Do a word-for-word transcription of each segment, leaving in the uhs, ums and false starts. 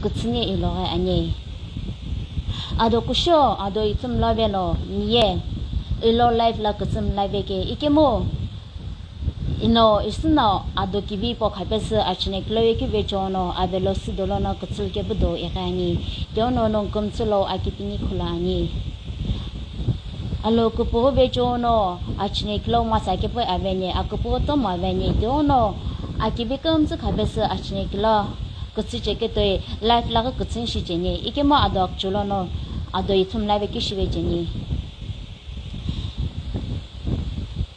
kütsüni iloghi ani. Ado kusho ado ithumla veno niye ilo life la kütsümla veke ikemu ino isüno ado kivi po khapesü achine kilo ye kive chono avelo südolono kütsülkepu do ighi ani. Teono nongu kümtsülo akipini khula ani. Alo küpüghü vecheono achine kilo masa kepu aveni, aküpüghü tomo aveni, teono akivi kümtsü khapesü achine kilo kütsü cheketoi life laghi kütsü shicheni, ikemu ado akchulono ado ithumla veki shivecheni.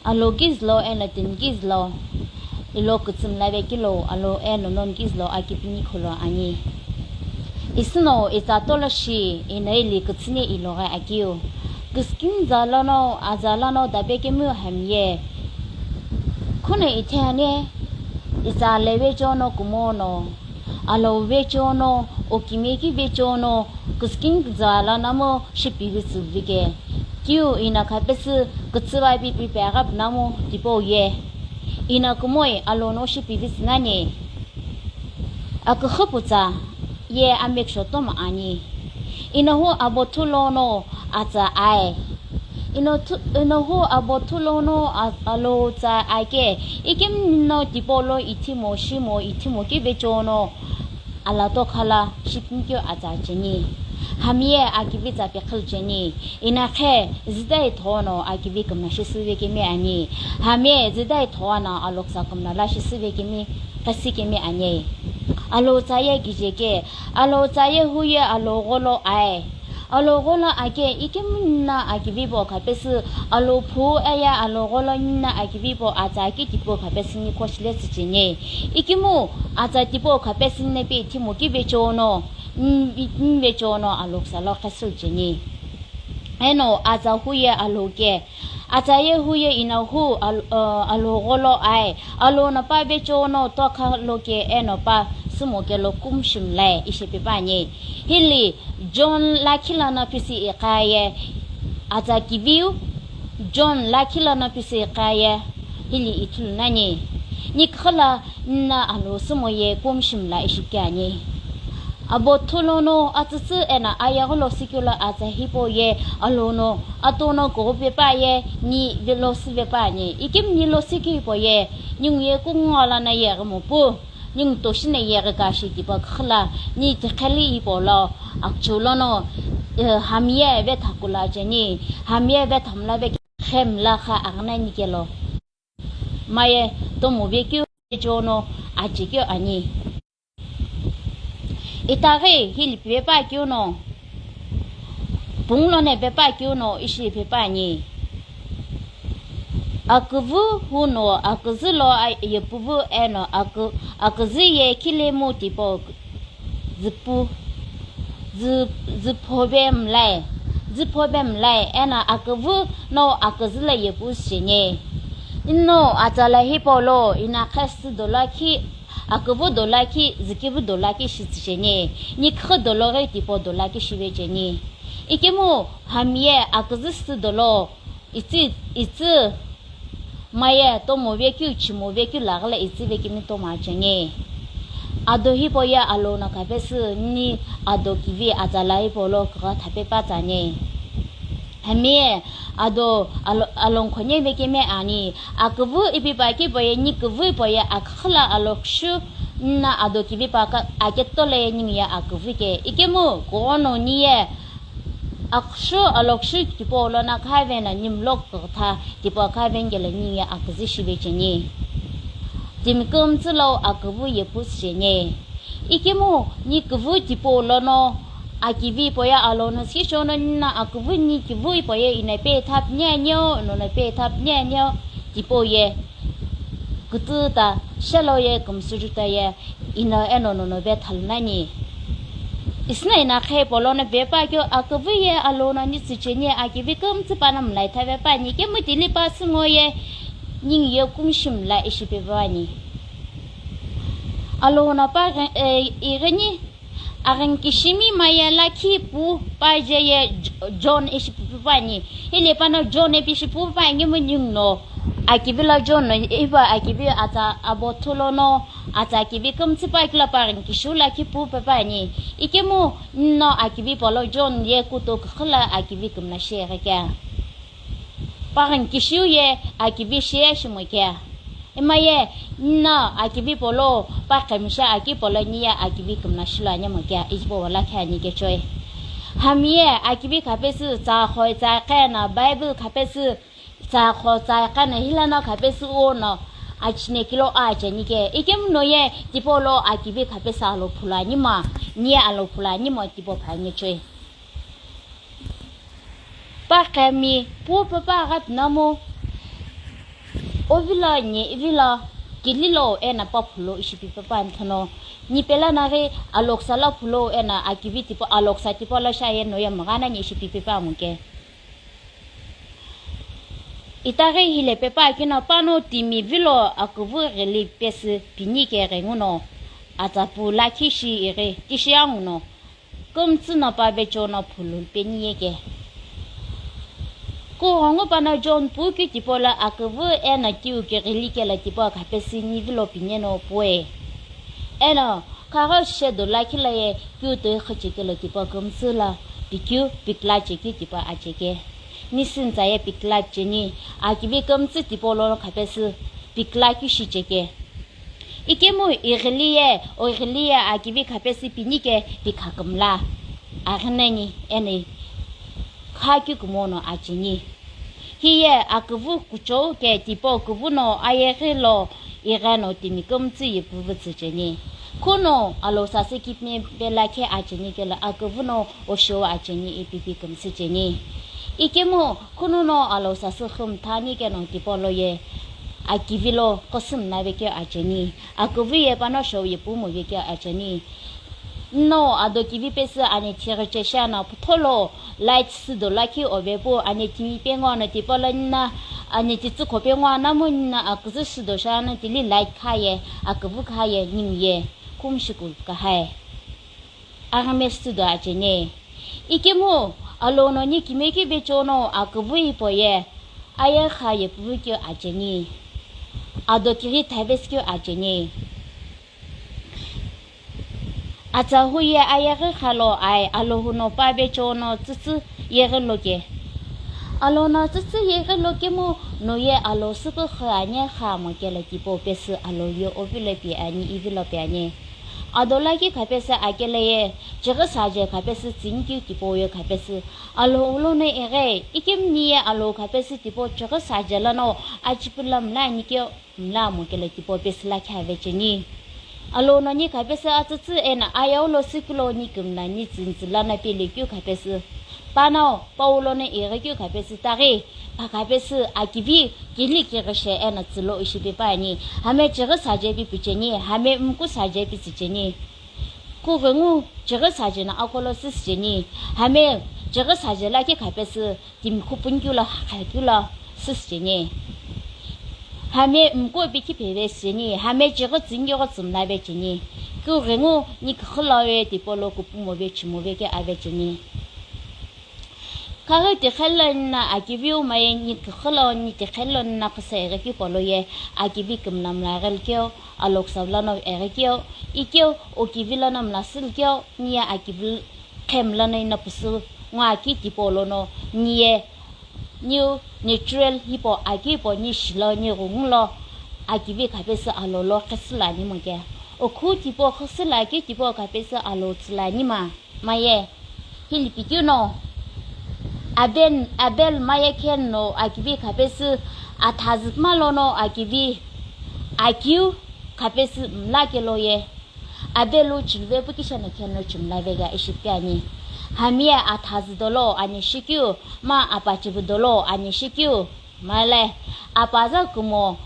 Alo kizlo eno timi kizlo ilo kütsümla vekilo alo eno nongu kizlo akipini khula ani. Isüno itsa tolo shi ino ili kütsüni iloghi akiu. Küsükinza lono aza lono dapekemiu hamiye. Khuno itheni itsa levecheono kumono, alo vecheono, okimeki vecheono, küsükinza lono mo shipivi tsüvike. Kiu ino khapesü kütsüva pipi pegha pünamu tipau ye. Ino kumoi alono shipivi tsünani. Aküxü putsa ye amekisho tomo ani. Inohu abo thulono atsa ae. Ino thu-, inohu abo thulono a-, alo tsa ae ke. Ikemu no tipolo ithimo shimo ithimo kivecheono. Alato khala shipimikeu atsa cheni. Hamiye akivi tsa pekhil cheni. Inakhe zidai thono akivi kümna shisüve kemi ani. Hamiye zidai thono aloksa kümna la shisüve kemi. Qhesi kemi ani. Alo tsa ye kije ke, alo tsa ye hu ye alo gholo ae. Alo gholo ake ikemu nina akivi po khapesü, alo phu aya alo gholo nina akivi po atsa ki tipau khapesü ni khoshile tsücheni. Ikemu atsa tipau khapesü nepe ithimo kivecheono, n-, n-, vecheono aloksa lo qhesücheni. Eno atsa hu ye alo ke, atsa ye hu ye ino hu al-, uh, alo gholo ae, alo no pa vecheono tokha loke eno pa sümo kelo kumshimlae ishi pipani. Hili John lakhi lono pisi iqaye, atsa kiviu John lakhi lono pisi iqaye, hili ithulu nani. Nikhola nna alo sümo ye kumshimla ishi kiani. Abo thulono atsütsü eno ayeghi lo sikelo atsa hipau ye alono atono kughupe pa ye ni velo süve pani. Ikemu ni lo sikipo ye ningu ye kungu lono yeghi mopu. Ningu toshi no yeghi kashi tipau küxü la ni tiqheli ipolo akchulono, eh, hamiye vetha kula cheni, hamiye vetha mla veke khemla kha aghüna nikelo. Maye tomo vekeu chono achekeu ani. Itaghi hili pipepakeu no, punglo ne pepakeu no ishi pepani. Aküvü hu no aküzü lo a-, yepuvü eno akü-, aküzü ye kilemu tipau züpu, zü-, züphope mlai, züphope mlai eno aküvü no aküzü lo yepu sheni. Ino atsa lo hipau lo ino qhesü dolo ki, aküvü dolo ki, zükivü dolo ki shi tsücheni. Nikhoqo dolo ghi tipau dolo ki shive cheni. Ikemu hamiye aküzü sü dolo, itsi, itsi, maye tomo vekeu, chimo vekeu laghile itsi vekemi tomo acheni. Ado hipau ye alo no khapesü ni ado kivi atsa lo hipau lo kugha thape pa tsani. Hamiye ado alo-, alonkhonye vekemi ani. Aküvü ipi pa ki poye ni küvü poye aküxü lo alo kushu nna ado kivi pa ka-, aketolo ye ningu ye aküvü ke. Ikemu kughono niye akushu alokushu tipau lono khavena nimlo kugha tipau khaveni kelo ningu ye aküzü shive cheni. Timi kümtsü lo aküvü yepu sheni. Ikemu ni küvü tipau lono akivi poye alono sikishono nina aküvü ni küvü poye ino pe thap nianio, nono pe thap nianio tipau ye. Kütüta, shelo ye kümsüjuta ye, ino eno nono vethalu nani. Isüna ino khe polono vepakeu aküvü ye alono ni tsücheni akivi kümtsü pano mlai thavepa ni kemu tili pa süngo ye ningu ye kumshimla ishi pevani. Alono pa ghe-, e, ighini Aghinkishimi maye lakhi pu pa je ye J-, John ishi pu-, pu-, pupani. Hile pano John ipi ishi pu-, pupani mu ningu no. Akivi lo John no, ipa akivi atsa abo thulono Atsa akivi kümtsü pa kilo paghi kishu lakhi pu pepa ani. Ikemu nino akivi polo John ye kuto kükhü la akivi kümla shi ighi kea. Paghi kishu ye akivi shi ye shimo kea. Ima ye nino akivi polo pa khemisha aki polo ni ye akivi kümla shilo ani mo kea. Ijipo wala khe ani kechoi. Hami ye akivi khapesü tsa khoi tsa khe na Bible khapesü tsa kho tsa khe na hilano khapesü uo no achine kilo a cheni ke. Ikemu no ye tipolo akivi khapesü alo phula ani ma, ni ye alo phula ani mo tipo pha ani choi. Pa kemi pu pepa ghat namu ovilo ni ivilo kililo ena pa phulo ishipi pepa nthono. Ni pela na ghi aloksa la phulo ena akivi tipo aloksa tipo la sha ye no ye mgana ni ishipi pepa mu ke. Itaghi hile pepa kino pano timi vilo akuvu ghili pesü pini ke ghenguno atsa pu lakhi shi ighi tishi anguno kümtsü no pa vecho no phulu peni ye ke. Kughongu pano John pu keu tipo la akuvu eno kiu ke ghili kelo tipo khapesü ni vilo pini no pue. Eno khagho shedo lakhi la ye keu toi khüche kelo tipo kümtsü la pikeu pikla chekeu tipo acheke. Nisintsa ye pikla cheni akivi kümtsü tipo lo khapesü pikla keu shi cheke. Ikemu ighili ye oighili ye akivi khapesü pini ke pikha kümla. Aghineni eno kha keu kumono acheni. Hiye akuvu kuchou ke tipo kuvuno ayeghi lo igheno timi kümtsü ye puvütsü cheni. Khuno alo sasü kipne pela khe acheni kelo akuvuno osho acheni ipipi kümsü cheni. Ikemu khuno no alo sasü khümthani keno tipolo ye akivi lo kosümna vekeu acheni. Akuvu ye pano shou ye pumo vekeu acheni. No ado kivi pesü ani thighi cheshana putholo light südo lakhi ovepu ani timi penguno tipolo nina ani titsükho penguno mu nina aküzü südo shana tili light khaye akuvu khaye nimiye kumshikul kahai. Aghime südo acheni. Ikemu alo no ni kimekeu vecho no akuvu ipo ye aye khaye puvu keu acheni. Ado kiri thavesikeu acheni. Atsa hu ye ayeghi khalo ai alohu no pa vecho no tsütsü yeghi loke. Alo no tsütsü yeghi lokemu no ye alo süpü khü anye kha mo kelo tipo pesü alo ye ovilo pi ani ivilo pi ani. Ado lakhi khapesü akele ye chighi saje khapesü tsünikeu tipo ye khapesü alo ulo no eghe ikemu ni ye alo khapesü tipo chighi saje lono achipula mla ani keu. Mla mo kelo tipau pesü lakhi avecheni. Alo noni khapesü atsütsü eno ayau lo sükulo ni kümla ni tsüntsü lana pele keu khapesü. Panao, Paulo no ighi keu khapesü taghi, pa khapesü akivi, kili kighishe eno tsülo ishipi pani. Hame chighi saje pi pucheni, hame mku saje pi tsücheni. Kughengu chighi saje no akolo süsücheni. Hame chighi saje lakhi khapesü timi khupuni keu lo, hakha keu lo, süsücheni. Hame mko pikhi pheve sücheni, hame chighi tsünikeu ghi tsümla vecheni. Kughengu ni küxü lo ye tipau lo kupumo ve chimo ve ke avecheni. Khaghi tikhelo nina akiviu maye ni küxü lo ni tikhelo nina khüsa ighi keu polo ye akivi kümla mla ighi keu, aloksa lono ighi keu, ikeu okivi lono mla sülkeu, ni ye akivi khem lono ino pusu ngo aki tipau lono ni ye niu natural hipau aki hipau ni shilo ni ghungu lo akivi khapesü alo lo khesüla ni mo ke. Okhu tipau khesüla ki tipau khapesü alo tsüla ni ma, maye. Hilipi keu no Abel, Abel maye khen no akivi khapesü athazü kma lono akivi akiu khapesü mla kelo ye. Abelu chilve pu kisheno kheno chimla vega ishi pi ani. Hami ye athazü dolo ani shikeu, ma apachivu dolo ani shikeu. Male, apaza kumo,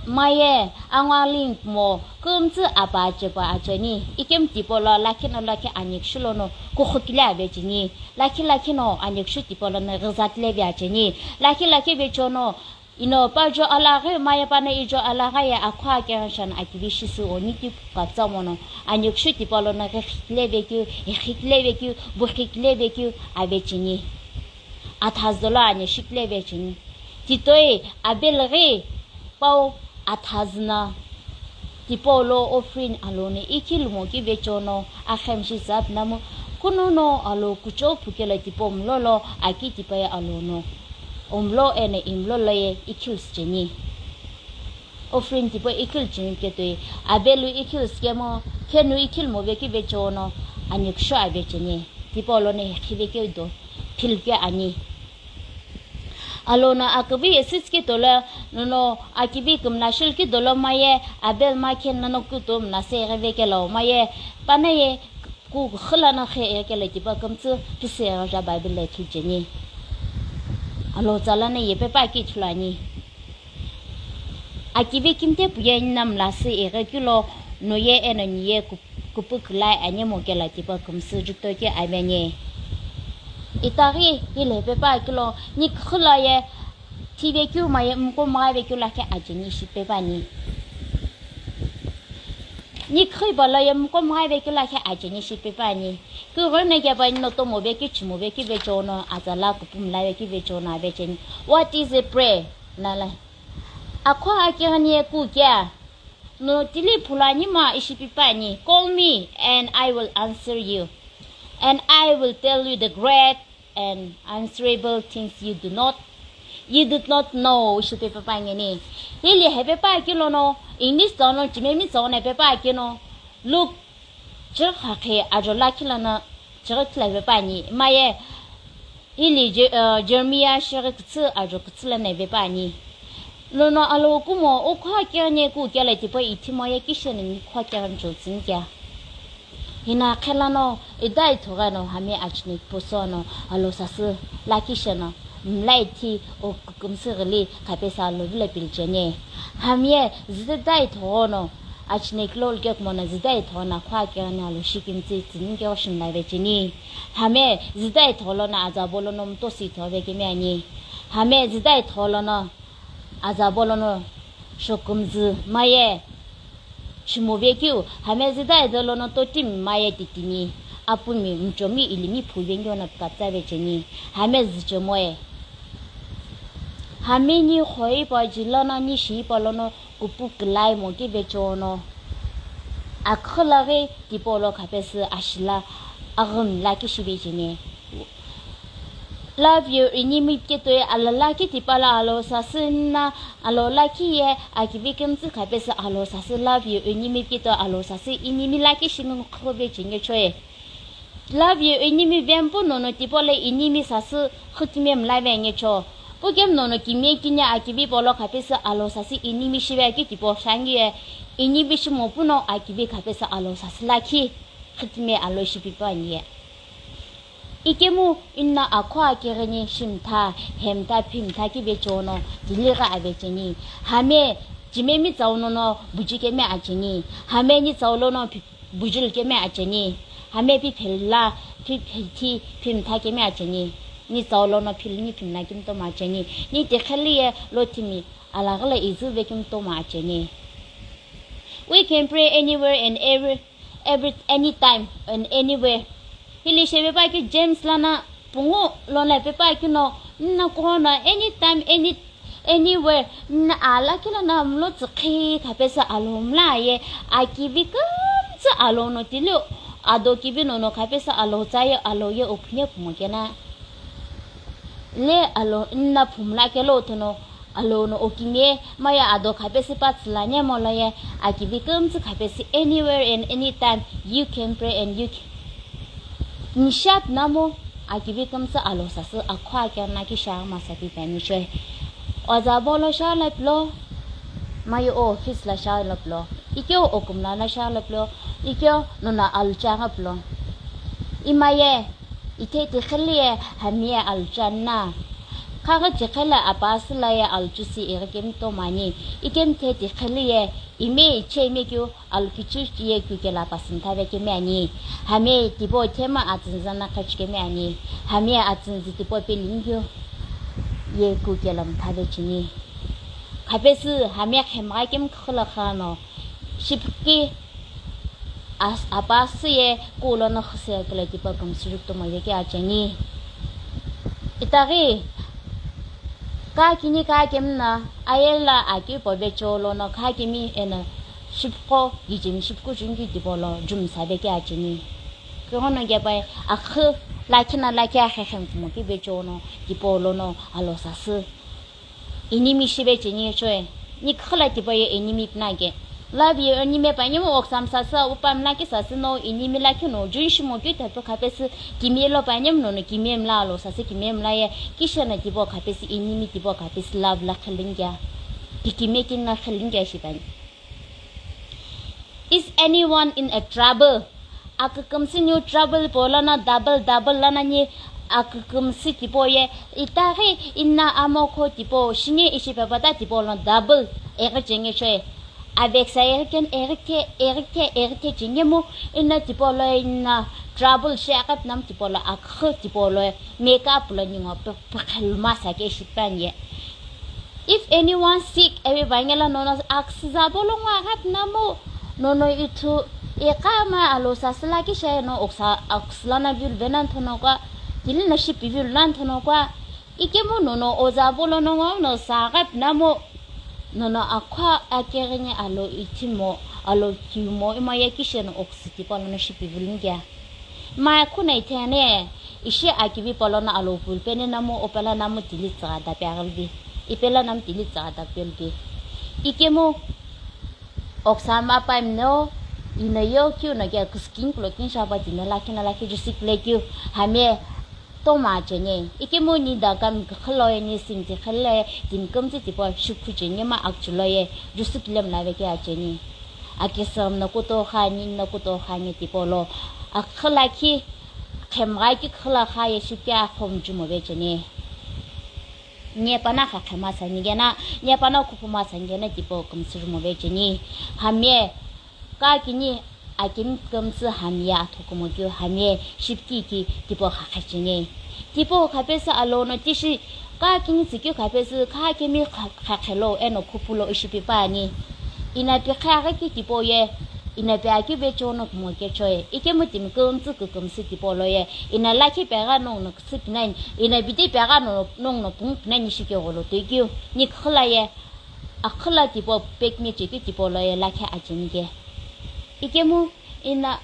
maye, angwa ling kumo, kümtsü apachipa acheni. Ikem tipau lo lakhi no lakhi ani kushu lono kukhukile avecheni. Lakhi lakhi no ani kushu tipau lono ghizatile ve acheni. Lakhi lakhi vechono, ino pa jo alaghi maye pano ijo alaghi ye akhua keghenshana akivi shisü oni ti katsa mono. Ani kushu tipau lono ghikhikile vekeu, ghikhikile vekeu, vukhikile vekeu avecheni. Athazü dolo ani shikile vecheni. Titoi Abel ghi pau athazü no Tipau lo offering alono ikhilmo kivecho no akhemshi zap namu kuno no alo kucho phukelo tipau mlo lo aki tipaye alono omlo eno imlo loye ikhilsücheni. Offering tipau ikhilcheni ketoi abelu ikhilsükemo khenu ikhilmo ve kivecho no ani kusho avecheni. Tipau lono hekhive keu do philke ani. Alono akivi ye sitski dolo nono akivi kümla shilki dolo maye abel ma khen nono kutu mla se gheve kelo maye panaye ku khilano khe kelo tipa kümtsü pise ja Bible le thucheni. Alo tsalano ye pepa ki thulani. Akivi kimte puye namla se ighe kilo noye eno niye kup- kupukülai anemo kela tipau kümsü juktoke aveni. Itaghi hile pepa kilo ni khulaye thive keu maye mko mgave keu lakhe ajeni shi pepa ni. Ni khibalaye mko mgave keu lakhe ajeni shi pepa ni. Kugho ne keba ni noto move keu chimove keu vecho no azala kupumlaye keu vecho no avecheni. What is a prayer? Nala. Akho akighi ni ye ku kea? No tili phulani ma ishi pipani, call me and I will answer you. And I will tell you the great and unanswerable things you do not, you did not know ishi pipani ni. Hili hepe pa kilo no, English tono chimemi tsone pe pa kino, Luke chirkha khe ajo lakhi lana chighi khilave pani, maye hili Je-, uh, Jeremiah shighi kütsü ajo kütsü lana ve pani. Lono alo kumo o khua kene ku kela tipau ithimoye kishene ni khua kene chotsüni kea. Hina khelano idai thogano hami achine posono alo sasü lakisheno mlai thi o kükümsü ghili khapesa alo vilo pilicheni. Hamye züdai thogono achine kilo ulke kumono züdai thogono khua kene alo shikimtsi tsüni keo shimlai vecheni. Hame züdai tholono azabolono mtosi thove kemi ani. Hame züdai tholono azabolono shokumzü maye shimove keu, hame züdai dolono totimi maye titimi, apumi mchomi ilimi phuvengiono pkatsa vecheni. Hame züchemoe. Hame ni khoi pa jilana ni shi pa lono kupu külai mo ki vechono. Akhulaghi tipolo khapesü ashila aghüm lakhi shivecheni. Love your enemy ketoe alo lakhi tipala alo sasü na alo lakhi ye akivi kümtsü khapesü alo sasü love your enemy ketoe alo sasü enemy lakhi shimi khove chinge choe. Love your enemy vempu nono tipole enemy sasü khutime mlave nge cho. Pukem nono kimie kinya akivi polo khapesü alo sasü enemy shive aki tipo shangi ye enemy shimo puno akivi khapesü alo sasü lakhi khutime alo shipipa nge. Ikemu inna akho akeghini shimtha, hemtha, phimtha ki vechono, tiligha avecheni. Hame, chimemi tsaunono, bujikeme acheni. Hame ni tsaulono, pi-, bujilkeme acheni. Hame pi phela, pi phethi, phimtha keme acheni. Ni tsaulono, phil ni phimla kimtoma acheni. Ni tikheliye, lotimi, alaghila izu vekimtoma acheni. We can pray anywhere and every every, anytime and anywhere. Hili shepe pa ki James lana pungu lona pe pa ki no, nna kuhono anytime, any, anywhere, nna ala ki lana mlo tsükhi khapesa alo mla ye, akivi kümtsü alo no tili ado kivi nono khapesa alo tsaye alo ye ophine phumo kena. Le alo nna phumla kelo thono, alo no okimie, maya ado khapesi pa tsüla nyemolo ye, akivi kümtsü khapesi anywhere and anytime, you can pray and you can. Nishat namo, akivi kümtsü alo sasü akhua kena ki sha ma sa pi peni shoi. Oza bolo sha la plo, mayo office la sha la plo, ikyo okumla la sha la plo, ikyo nona alcha nga plo. Imaye, Ithe tikheliye hamiye aluchana. Khaghi tikhela apasülaye aluchusi ighi kemtomani. Ikemthe tikheliye ime ichemi keu alukichiye keu kela pasüntha ve kemi ani. Hamiye tipau thema atsünzü na khachi kemi ani. Hamiye atsünzü tipau pelimi keu ye keu kela mtha ve cheni. Khapesü hamiye khemgha kemi khüla khano. Shipki as-, apasü ye kulono khüsü kile tipau kümsü juktomo ye ke acheni. Itaghi, kakini kakemna, ayela aki povecho lono kakemi eno Shipqo kijimi shipqo jungkeu tipau lo jumsa vekea cheni. Kughono kepai akhu lakhi na lakhi akhekhe nkumo kibe chono tipau lono alo sasü. Enemy shive cheni choe. Ni khila tipau ye enemy pnake. Love ye enemy pa nyemo oksam sasü upa mlaki sasü no enemy lakhi no junshimo keu tapu khapesü kimie lo pa nyemo nono kimie mla alo sasü kimie mla ye kishena tipau khapesü enemy tipau khapesü love la khilingya. Tikime kinna khilingya shipani. Is anyone in a trouble? Akükümsü niu trouble po lana double double lana ni akükümsü tipau ye itaghi inna amokho tipau shini ishi pepata tipau lo double eghi chenge choi. Aveksa eghi ken eghi the eghi the eghi the chenge mu inna tipau lo inna trouble shi aghi pnam tipau lo akhu tipau lo makeup lo ningo pe- pekheluma sa ke shipani ye. If anyone sick, evi vangela nono aksüza bolo ngo agap namu, nono ithu iqama alo sasüla kishaye no oksa aksüla na viul venan thono kwa, tili na shipi viul nan thono kwa, ikemu nono oza bolo nongo no sa agap namu, nono akwa akerini alo itimo, alo kiumo ima ye kishe no oksü tipau lono shipi viul ngia. Ma khuna ithene, ishi akivi polono alo pulpene namu opela namu tili tsüghada peaghelvi. Ipela namu tili tsüghada pelvi. Ikemu oksama paimno ino yo kiu no kia kuskin kulo kin shapa tino lakhi na lakhi jusik le kiu hame toma chene. Ikemu ni da kam khilo ni simti khile tin kumti tipo shukhu chene ma akchulo ye jusik lem la veke acheni. Akisam no kuto khani no kuto khani tipolo. Akhilakhi khemgha ki khilakha ye shipya khom jumo vecheni. Nyepana kha khema sangena, nyepana khupuma sangena tipo kumsir mo vecheni. Hamye ka kini akim kumsi hamye athukumo kyu hamye shipki ki tipo kha khacheni. Tipo khapesa alono tishi ka kini tsikyu khapesa kha kimi kha- khakhelo eno khupulo ishipipani. Inapi khaghi ki tipau ye, inapi akeu vecheono kumo kechoe, ikemu timi kümtsü kükümsü tipau lo ye, ina lakhi pegha nonguno küsü pinani, ina bidi pegha no- nonguno pung pinani shikegholo toikeu, ni khüla ye, akhüla tipau pekme chekeu tipau lo ye lakhi acheni ke. Ikemu ina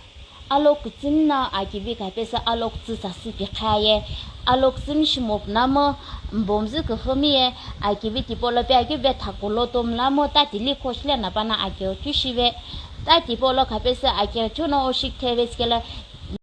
Alo kütsümi na akivi khapesü alo kütsü sasü pikhaye, alo kütsümi shimopu namu, mbomzü kühümi ye, akivi tipolo pe akivi ve thakulo tomlamu, ta tili khoshile napana akeu khishive, ta tipolo khapesü akeu chuno oshik theve sikela,